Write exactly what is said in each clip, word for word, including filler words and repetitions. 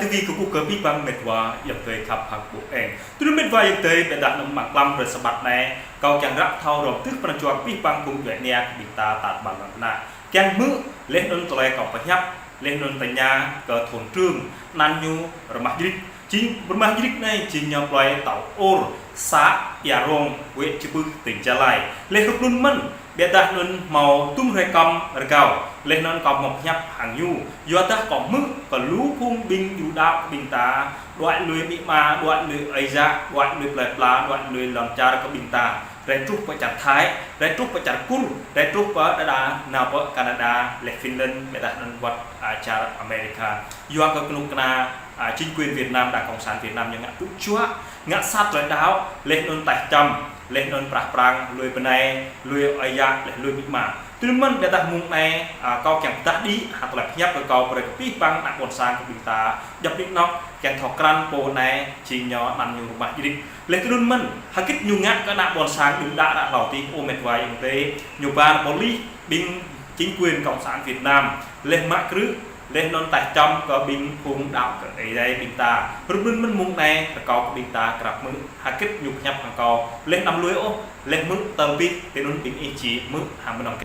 Ti vi kơkuh kơ abih bang met wa ayŏng adơi khăp hăng ƀu eng. Tui anŭn met wa ayŏng adơi, ƀiădah anŭn mlam klăm rơsơbat anai, kâo kiăng ră thâo hrŏm tơ̆ pran jua abih bang phung djuai ania kơ ƀing ta tat ƀar lŏn tơnah. Kiăng hmư̆, laih anŭn tơlơi kâo pơhiăp, laih anŭn tơña kơ thôn trưởng, anăn ñu Rơmah Jrik. Jing Rơmah Jrik anai, jing ñu plơi Tao Ôr, să Ia Rong, huyện Chư Pưh, tỉnh Gia Lai. Laih rup anŭn mơ̆n, ƀiădah anŭn hmâo tum hrơi kăm rơgao, laih anŭn kâo hmâo pơhiăp hăng ñu. Yua dah kâo hmư̆ kơ lu phung ƀing djuai ania kơ ƀing ta, đuaĭ lui amĭ ama, đuaĭ lui ơi yă, đuaĭ lui plơi pla, đuaĭ lui lŏn čar kơ ƀing ta. Rai truh pơ čar Thái, rai truh pơ čar Kur, rai truh pơ đơđa nao pơ Canada, laih Finland, ƀiădah anŭn wơ̆t, a, čar America. Yua kơ kơnuk kơna, a, chính quyền Việt Nam, Đảng Cộng sản Việt Nam ñu ngă tŭ juă, ngă sat tơlơi đaŏ, laih anŭn taih čăm, laih anŭn prah prang, lui bơnai, lui ơi yă, laih lui amĭ ama. Tui anŭn mơ̆n ƀiădah mông anai, a, kâo kiăng pơdah đĭ, hă tơlơi pơhiăp kơ kâo brơi kơ abih bang ană ƀôn sang kơ ƀing ta, djŏp anih anŏ, kiăng thâo krăn pô anai, jing ñu anăn ñu Rơmah Jrik. Laih tui anŭn mơ̆n, hơgĕt ñu ngă kơ ană ƀôn sang đưm đă ră hlâo tih, ơ met wa ayŏng adơi, ñu ba pôlis, ƀing chính quyền Cộng sản Việt Nam, laih mă krư̆, laih anŭn taih čăm kơ ƀing phung đaŏ kơ Ơi Adai ƀing ta. Rup anŭn mơ̆n mông anai, rơkâo kơ ƀing ta krăp hmư̆, hơgĕt ñu pơhiăp hăng kâo, laih anăm lui ôh, laih hmư̆ tơl abih, tui anŭn ƀing ih či hmư̆ hăng mơnơ̆ng.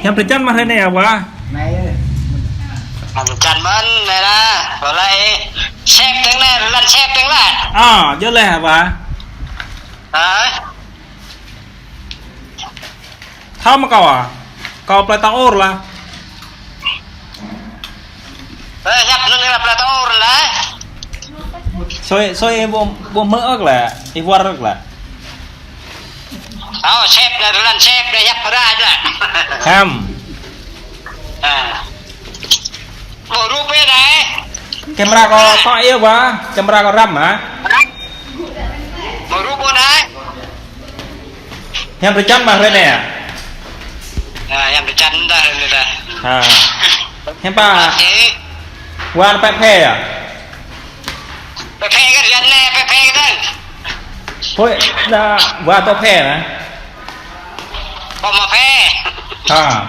Hiăp drơi jăn mơ̆n hrơi anai wa? Anai. Hiăp drơi jăn mơ̆n anai lah, tơlơi sep tơ̆ng anai, lŏn sep tơ̆ng lah. A, djơ̆ laih wa. Hă? Thâo mơ̆ kâo a? Kâo plơi Tao Ôr lah. Ơ, hiăp anŭn lah plơi Tao Ôr lah. Sui, sui ih ƀu, ƀu hmư̆ ôh lĕ, ih wơr ôh lĕ. Ơ, sep anai, lŏn sep anai, hiăp ră lah. Hăm. A. Ƀu rup ih anai. Camera kâo tŏ ih wa, camera kâo răm hă? Ƀu rup ih anai. Hiăp drơi jăn mơ̆n hrơi anai a? A, hiăp drơi jăn dah, dah. A. Hiư̆m pă? Ơ, ih. Wa pĕ phe a? Pĕ phe kơ jăn anai, pĕ phe kơ dơ̆ng. Hơi, dah wa tŏ phe mơ̆? Ƀu mă phe. A.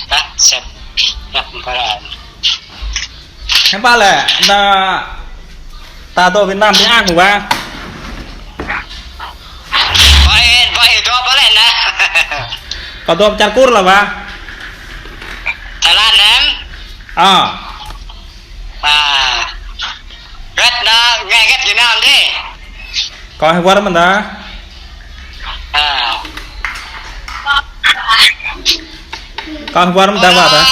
Dah, sep. Dah, mơ̆ng pran. Hiư̆m pă lĕ, anai ta dŏ Việt Nam ƀing ih wa? Ƀai, ƀai dŏ pơ lĕ anai. Kâo dŏ čar Kur lah wa. Thái Lan em? A. A. Gĕt anai, ngă gĕt Việt Nam dih. Kâo hơget wơr mơ̆n dah? A. Kâo hơget wơr mơ̆n dah wa dah?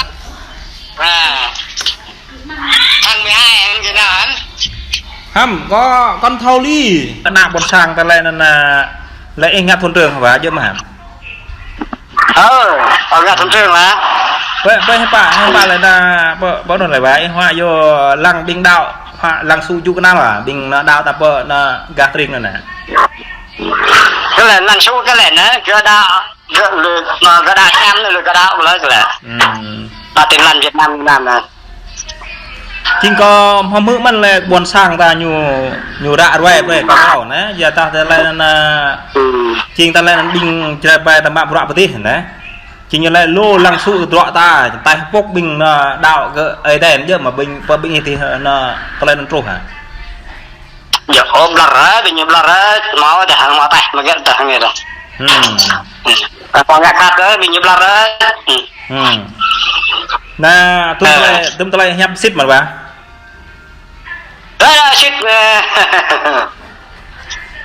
A. Tháng mười hai em Việt Nam. Hăm, kâo, kâo thâo lĕ. Ană ƀôn sang tơlơi anŭn, a, lĕ ih ngă thôn trưởng wa, djơ̆ mơ̆ hăm? Ơ, ơ, ngă thôn trưởng wa. Pơ, pơ hiư̆m pă, hiư̆m pă lĕ anai, pơ, pơ anŭn lĕ wa, ih huă yua lăng ƀing đaŏ, huă lăng su ju kơnăl wa, ƀing anai đaŏ ta pơ anai gah tring anai nè. Kơ lĕ lăng su kơ lĕ anai, kơ đaŏ, kơ lĕ, anai kơ đaŏ hiam anai, kơ đaŏ lĕ kơ lĕ. Ư. Ta tin lăng Việt Nam, Việt Nam anai. Jing kâo hmư̆ mơ̆n lĕ ƀôn sang ta ñu, ñu ră ruai brơi kơ kâo nè, yua dah tơlơi anŭn, ư, jing tơlơi anŭn ƀing Jrai ƀai ta mă bruă pơtih nè. Jing ñu lĕ lu lăng su tơdruă ta, taih pŏk ƀing anai đaŏ kơ Ơi Adai djơ̆ mơ̆ ƀing, pơ ƀing ih tih anai tơlơi anŭn truh hă? Djơ̆, ơ, ƀlŏr rai, ƀing ñu ƀlŏr rai, hmâo dah, hmâo taih, hmâo gĕt dah, hmâo dah. Ư. Ơ, kâo ngă khăp rai, ƀing ñu ƀlŏr rai. Ư. Ư. Anai, tum, ơ, tơlơi, tum tơlơi hiăp sĭt mơ̆n wa. Ơ, sĭt, ơ.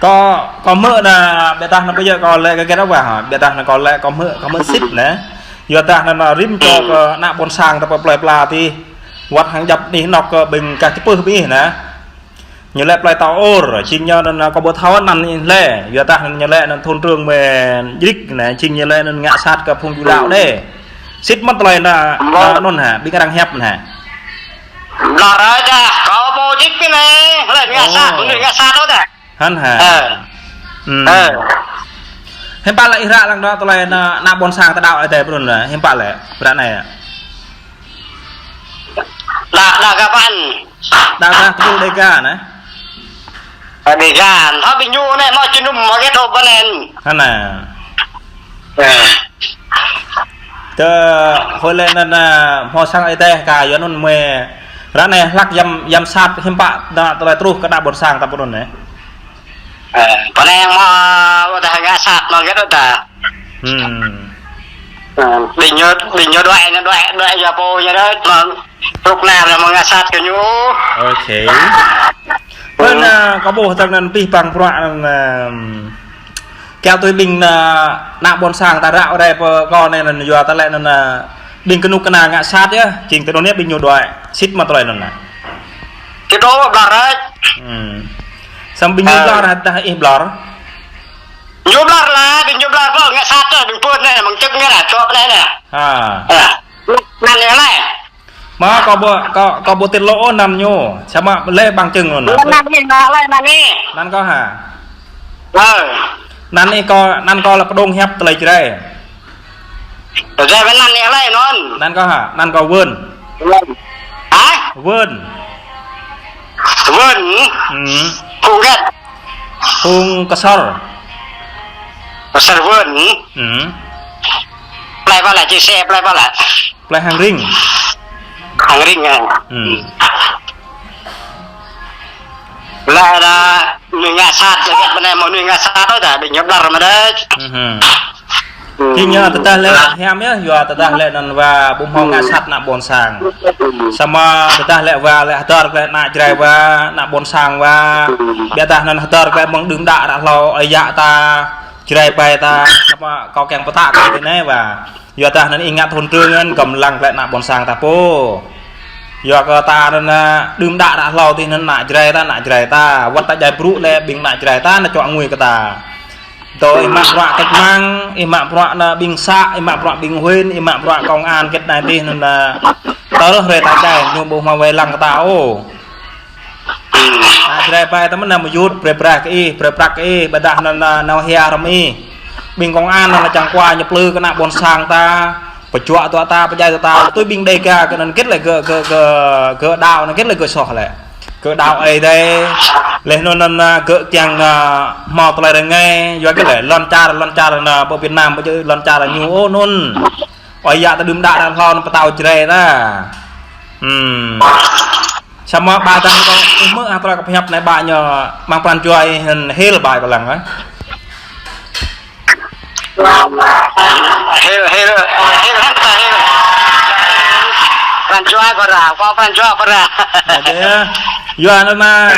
Kâo, kâo hmư̆ anai, ƀiădah anai pơ yơh kâo lĕ kơ gĕt wa hă, ƀiădah anai kâo lĕ kâo hmư̆, kâo hmư̆ sĭt nè. Yua dah anai, anai rĭm čô kơ ană ƀôn sang ta pơ plơi pla tih. Wơ̆t hăng djŏp anih anŏ kơ ƀing gah Čư Pưh ƀing ih nè. Ñu lĕ plơi Tao Ôr, jing ñu anŭn kâo ƀu thâo anăn ih lĕ, yua dah anŭn ñu lĕ anŭn thôn trưởng mơ̆n Jrik anai, jing ñu lĕ anŭn ngă sat kơ phung djuai ania dih. Sĭt mơ̆n tơlơi anŭn, anŭn hă, ƀing arăng hiăp anŭn hă. Ƀlŏr rai dah, kâo ƀu Jrik pơ anai, lĕ ngă sat, ƀu ngă sat ôh dah. Hăn hă. Ơ. Ư. Ơ. Hiư̆m pă lĕ ih ră lăng anai tơlơi anŭn, ană ƀôn sang ta đaŏ Ơi Adai pơ anŭn, hiư̆m pă lĕ, ră anai. Đaŏ, đaŏ kơ păn. Đaŏ kơ tơpul Đêga nè. Ơ, Đêga, thâo ƀing ñu nè, hmâo jơnum, hmâo gĕt ôh pơ anŭn. Hăn nè. Ơ. Tơ, hơi lĕ anŭn, a, hmâo sang Ơi Adai kơ yua anŭn mơi, Ră anai hlăk giám, giám sát hiư̆m pă, đa tơlơi truh kơ ană ƀôn sang ta pơđun anai. Ơ, pơ anai mơ̆, ƀôdah ngă sat mơ̆ hơget ôh ta. Hmm. Ơ, ƀing ñu, ƀing ñu đuaĭ, đuaĭ, đuaĭ yua pô ñu đuaĭ, mơ̆, rŭk nao mơ̆ ngă sat kơ ñu. Ok. Ơ. Pơ anai, kâo ƀuh tơ̆ng anŭn pih păng bruă anŭn, ơ, kiăo tui ƀing ană, ană ƀôn sang ta ră ruai pơ kâo anai anŭn yua tơlơi anŭn, ơ, ƀing kơnuk kơna ngă sat yơh, jing tui anŭn yơh ƀing ñu đuaĭ, sĭt mă tơlơi anŭn anai. Kơ đô ƀlŏr rơ̆. Hmm. Samơ̆ ƀing ñu ƀlŏr hă, dah ih ƀlŏr? Ñu ƀlŏr lah, ƀing ñu ƀlŏr pô ngă sat yơh, ƀing pô anai mơ̆ng čơ̆k ngă lah, čŏk anai lah. Ha. Ha. Anŭn yơh lah. Mơ̆ kâo ƀu, kâo, kâo ƀu tiết lộ anăn ñu. Samơ̆ lĕ bằng chứng anŭn. Anăn anai, anai, anai. Anăn kâo hă? Ơ. Anăn anai kâo, anăn kâo lĕ pơđông hiăp tơlơi Jrai. Jrai anăn anai lĕ anŭn. Anăn kâo hă? Anăn kâo Wơn. Hă? Wơn. Wơn. Ừ. Phung hơget? Phung Ksor. Ksor Wơn. Ừ. Plei pă lĕ, chia sẻ plei pă lĕ? Plei Hang Ring. Hang Ring, ha. Hmm. Lĕ anŭn mơnuih ngă sat, lĕ pơ anai mơnuih ngă sat ôh, dah ƀing ñu ƀlŏr mơ̆ đôč. Hmm. Hmm. Jing yơh tơdah lĕ hiam yơh, yua tơdah lĕ anŭn wa ƀu hmâo ngă sat ană ƀôn sang. Samơ̆ tơdah lĕ wa lĕ hơdơr kơ lĕ ană Jrai wa, ană ƀôn sang wa. Biă dah anŭn hơdơr kơ lĕ mơ̆ng đưm đă ră hlâo ơi yă ta, Jrai ƀai ta, samơ̆ kâo kiăng pơtă kơ tui anai wa. Yua dah anŭn ih ngă thôn trưởng anŭn kâo lăng kơ lĕ ană ƀôn sang ta pô. Yua kơ ta anŭn, ơ, đưm đă ră hlâo tih anŭn ană Jrai ta, ană Jrai ta. Wơ̆t ta djai brŭ lĕ ƀing ană Jrai ta, anŭn čŏk ngui kơ ta. Tơ ih mă bruă cách mạng, ih mă bruă anŭn ƀing xã, ih mă bruă ƀing huyện, ih mă bruă công an hơget anai tih anŭn, ơ, tơl hrơi ta djai, ñu ƀu hmâo wai lăng kơ ta ôh. Ană Jrai ƀai ta mơ̆n anŭn mơyut, brơi brơi kơ ih, brơi prăk kơ ih, ƀôdah anŭn, anŭn, anŭn hia hrŏm ih. Ƀing công an anŭn čang kua ñu plư kơ ană ƀôn sang ta, pơjuă tui ta, pơdjai tui ta, tui ƀing Đêga kơ anŭn hơget lĕ gơ̆, gơ̆, gơ̆, gơ̆ đaŏ anŭn hơget lĕ gơ̆ soh lĕ. Gơ̆ đaŏ Ơi Adai, leh anŭn anŭn gơ̆ kiăng, ơ, hmâo tơlơi rơngai, yua hơget lĕ lŏn čar, lŏn čar anŭn pơ Việt Nam, pơ lŏn čar ñu ôh anŭn. Ơi yă ta đưm đă ră hlâo anŭn pơtao Jrai ta. Hmm. Samơ̆ ƀă tơ̆ng kâo ih hmư̆ hă tơlơi kâo pơhiăp anai ƀă ñu mơ̆ng pran jua ih hil ƀă kâo lăng hă. Hil, hil, hil hă ta hil. Pran jua kâo ră, kâo pran jua kâo ră. Yua anŭn mơ̆.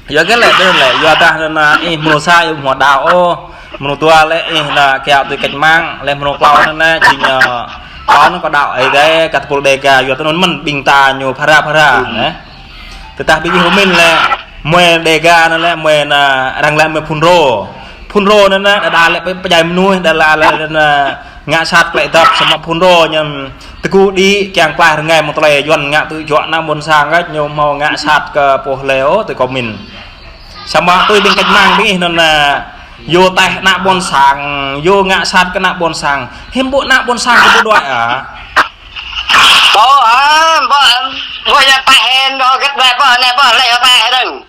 Yua hơget lĕ, đơ lĕ, yua dah anŭn, ơ, ih mơnuih sa, ih ƀu hmâo đaŏ ôh. Mơnuih dua lĕ, ih anŭn kiăo tui cách mạng, lĕ mơnuih klâo anŭn, ơ, jing, ơ, klâo anŭn kâo đaŏ Ơi Adai, kơ tơpul Đêga, yua tui anŭn mơ̆n ƀing ta ñu phara phara, neh. Tơdah ƀing ih pơmĭn lĕ, mơnuih Đêga anŭn lĕ, mơnuih anŭn, arăng lĕ mơnuih FULRO. FULRO anŭn, anŭn, đa đa lĕ pơdjai mơnuih, đa đa lĕ anŭn, ngă sat klĕ dăp, samơ̆ FULRO ñu tơgŭ đĭ kiăng klaih rơngai mơ̆ng tơlơi Yuan ngă tui juă ană ƀôn sang kơ ñu hmâo ngă sat kơ pô hlơi ôh tui kâo mĭn. Samơ̆ tui ƀing cách mạng ƀing ih anŭn, ơ, yua taih ană ƀôn sang, yua ngă sat kơ ană ƀôn sang. Hiư̆m ƀu ană ƀôn sang kơ ƀu đuaĭ hă? Ƀu, ơ, ƀu, ƀu yua taih hĕ, ƀu hơget ƀu, ƀu anai ƀu lĕ yua taih hĕ dơ̆ng.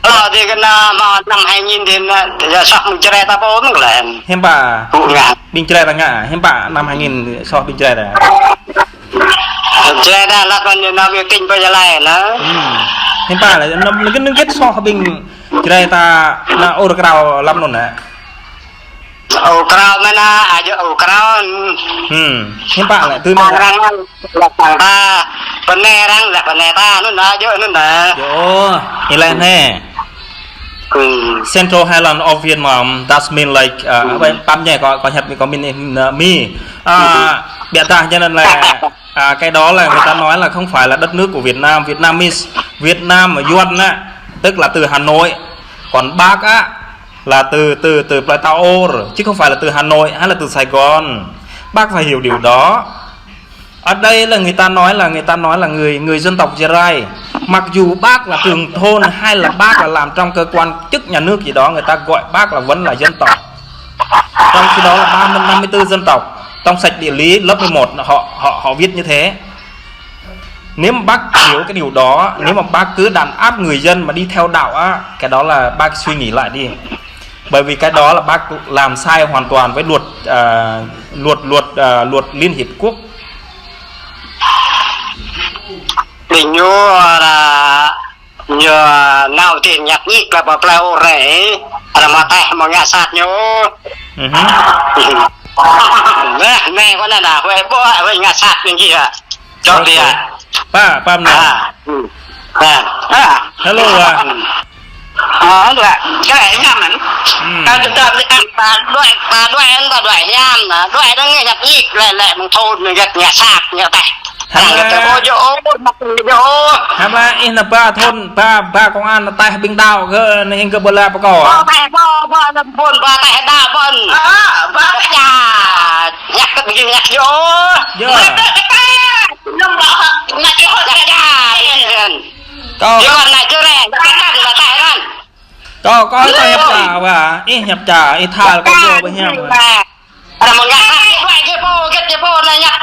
Ơ, tui kơ anŭn mơ̆ năm hai nghìn tui anŭn, yua soh ƀing Jrai ta pô mơ̆n kơ lĕ. Hiư̆m pă? Ƀu ngă. Ƀing Jrai ta ngă, hiư̆m pă năm hai nghìn soh ƀing Jrai ta. Jrai ta lăp anŭn ñu nao biểu tình pơ Gia Lai anŭn. Hmm. Hiư̆m pă lĕ, năm lĕ kơ anŭn hơget soh ƀing Jrai ta anŭn ur krao lăm anŭn hă. Ur krao mơ̆n anŭn, aju ur krao. Hmm. Hiư̆m pă lĕ, tui mơ̆. Arăng lăp sang ta, pơ anai arăng lăp pơ anai ta, anŭn anŭn, aju anŭn anŭn. Yơh, ih lĕ anai. Hmm. Central Highland of Vietnam, that's mean like, uh, hmm, apa, pam ñe, kâo, kâo hiăp kâo mĭn, uh, mi. Uh, hmm, biă dah ñu anŭn lĕ, uh, cái đó là người ta nói là không phải là đất nước của Việt Nam, Vietnamese, Việt Nam mà Yuan á, tức là từ Hà Nội, còn Bác á, là từ, từ, từ Plei Tao Ôr, chứ không phải là từ Hà Nội hay là từ Sài Gòn. Bác phải hiểu điều đó. Ở đây là người ta nói là, người ta nói là người, người dân tộc Gia Rai. Mặc dù bác là trưởng thôn hay là bác là làm trong cơ quan chức nhà nước gì đó, người ta gọi bác là vẫn là dân tộc. Trong khi đó là ba mươi, năm mươi tư dân tộc. Trong sách địa lý lớp mười một họ, họ, họ viết như thế. Nếu mà bác hiểu cái điều đó, nếu mà bác cứ đàn áp người dân mà đi theo đạo á, cái đó là bác suy nghĩ lại đi. Bởi vì cái đó là bác làm sai hoàn toàn với luật, à, luật, luật, à, luật Liên Hiệp Quốc. Ƀing ñu, a, ñu nao ti ñăp ñik la pơ plei ur rai, a, mă taih mă ngă sat ñu. Mhm. Nah, nai kơ anai, huai ƀuh, huai ngă sat ñu gih, a. Čŏk dih, a. Pă, pă mơnă. A. A. A. Hello, a. A, đuaĭ, kơ lĕ ñăm mơ̆n. Hmm. Kơ tơdah lĕ ăn ba đuaĭ, ba đuaĭ, ăn ba đuaĭ ñăm, a, đuaĭ dơ̆ng ñăp ñik, lĕ, lĕ mơ̆ng thun ñu gĕt ngă sat ñu taih. Hơnă. Ñu kơ ƀô̆ yơh ôh, mă thun yơh ôh. Hơnă, ih nao ba thun, ba, ba công an taih ƀing đaŏ kơ, anai hing kơ ƀu la pơkŏ. Ba taih, ba, ba, ba thun, ba taih đaŏ ƀôn. A, ba. Ča, ñăk kơ ƀing gih ñăk yơh ôh. Yơh. Ba taih, ba taih. Nŏng lŏ, nă čih hŏ, nă čih hŏ. Kâo. Yua nă čih rĕ, nă čih rĕ, nă čih rĕ. Kâo, kâo, kâo hiăp ča, wa. Ih hiăp ča, ih thâo kâo yua ƀu hiam. Ră mơ̆ng ngă sat, đuaĭ gih pô, gĕt gih pô, nă ñăp.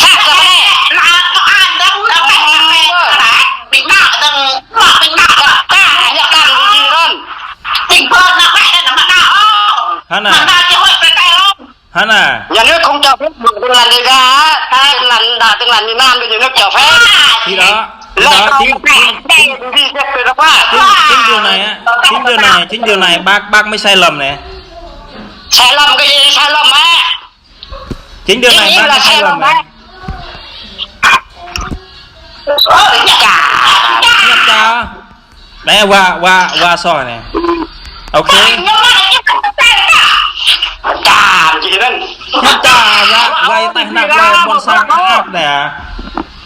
Sat kơ mơnĕ. Nă, kâo ăn dơ̆ng, nă pĕ, nă pĕ. Ƀing nă dơ̆ng, ƀing nă dơ̆ng. Ta, ñăp tam, ƀing gih rŏn. Ƀing gih nă pĕ, nă mă nă, ô. Hơnă. Mă nă čih hŏ, pĕ, pĕ, ô. Hơnă. Nhà nước không cho phép dùng tin lành Dega, tin lành, đã tin lành miền Nam thì nhà nước cho phép. Thì đó, thì đó, chính, chính, chính, chính, chính điều này á, chính điều này, chính điều này bác, bác mới sai lầm này. Sai lầm cái gì? Sai lầm á. Chính điều này bác mới sai lầm này. Nhập ra. Nè, wa, wa, wa soi nè. Ok. Ča, či anŭn. Ča, wa, wa, taih nă, wa, ƀôn sang ăp nè.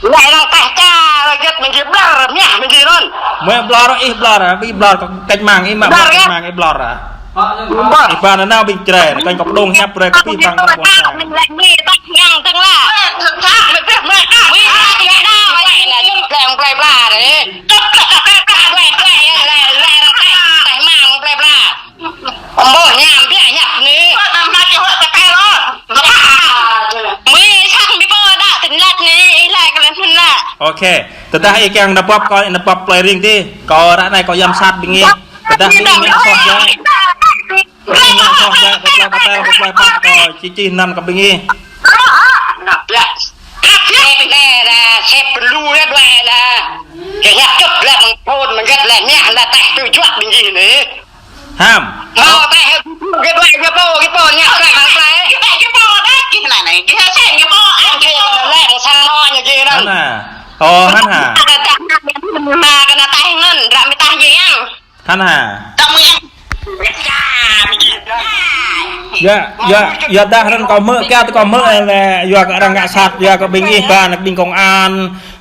Wa, nă, taih ča, wa, gĕt mơ̆ng gih ƀlŏr, mơ̆ mơ̆ng gih anŭn. Mơ̆ ƀlŏr, ih ƀlŏr, ih ƀlŏr, kơ kĕč mang, ih mă ƀlŏr, kĕč mang, ih ƀlŏr. Ih ba nă nao ƀing Jrai, kơ kơ pơdŏng hiăp Jrai kơ pih bang kơ ƀôn sang. Ambo ñam biă ñăp ni. Mui sang bi pô đa tin lăt ni, ih lai kơ lĕ mơ̆n lă. Ok, tơdah ih kiăng nao pap kơ, nao pap plei ring ti. Kơ ră anai kơ yam sat ƀing ih. Tơdah ƀing ih ngă soh yơh. Ƀing ih ngă soh yơh, kơ plei Patel, kơ plei Pă kơ či či anăn kơ ƀing ih. Nă biă. Sep nĕ ra, sep lu ra đuaĭ la. Kơ ñăp čŭp la mơ̆ng thun mơ̆ng gĕt la ñăk la taih tui juă ƀing ih ni. Hăm. Mâo taih gĕt đuaĭ gĕt pô, gĕt pô ñăk đuaĭ mơ̆ng plei. Gĕt đuaĭ gĕt pô đa gih anai anai. Gih hă sen gĕt pô. Gĕt pô la mơ̆ng sang mâo ñu gih anŭn. Hơnă. Ơ, hơnă. Mă kơ nă taih anŭn, ră mơ̆ taih gih yang. Hơnă. Tăm yang. Yua, yua, yua dah anŭn kâo hmư̆, kiăng tơ kâo hmư̆, ơ, lĕ, yua kơ arăng ngă sat, yua kơ ƀing ih ba nă ƀing công an,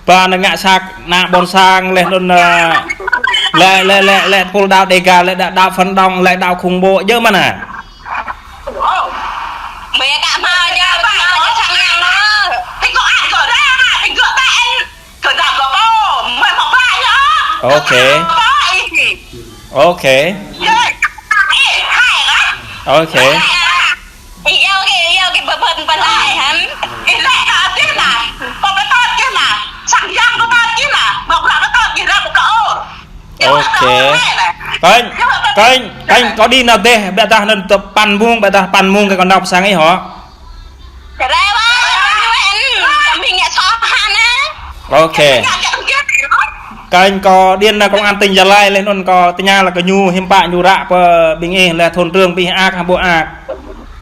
ba nă ngă sat, nă ƀôn sang, lĕ anŭn, ơ, lĕ, lĕ, lĕ, lĕ, pul đaŏ Dega, lĕ đaŏ, đaŏ phản động, lĕ đaŏ khủng bố, yua mơ̆n hă? Ƀu djơ̆ hmâo, djơ̆ hmâo, djơ̆ sang yang anŭn. Ƀing công an kơ ră, ƀing gơ̆ ta en. Ok. Ok. Ok. Ok. Kơnh, kơnh, kơnh kâo đĭ nao dêh, ƀiădah anŭn tơ păn mông, ƀiădah păn mông kơ kâo nao pơ sang ih hŏ. Kơnai wa, ñu en, kơ ƀing ngă soh hă anai. Ok. Kơnh kâo điện nao công an tỉnh Gia Lai, lĕ anŭn kâo tơña la kơ ñu hiư̆m pă ñu ră pơ ƀing ih, lĕ thôn trưởng ƀing ih ăt hă ƀu ăt.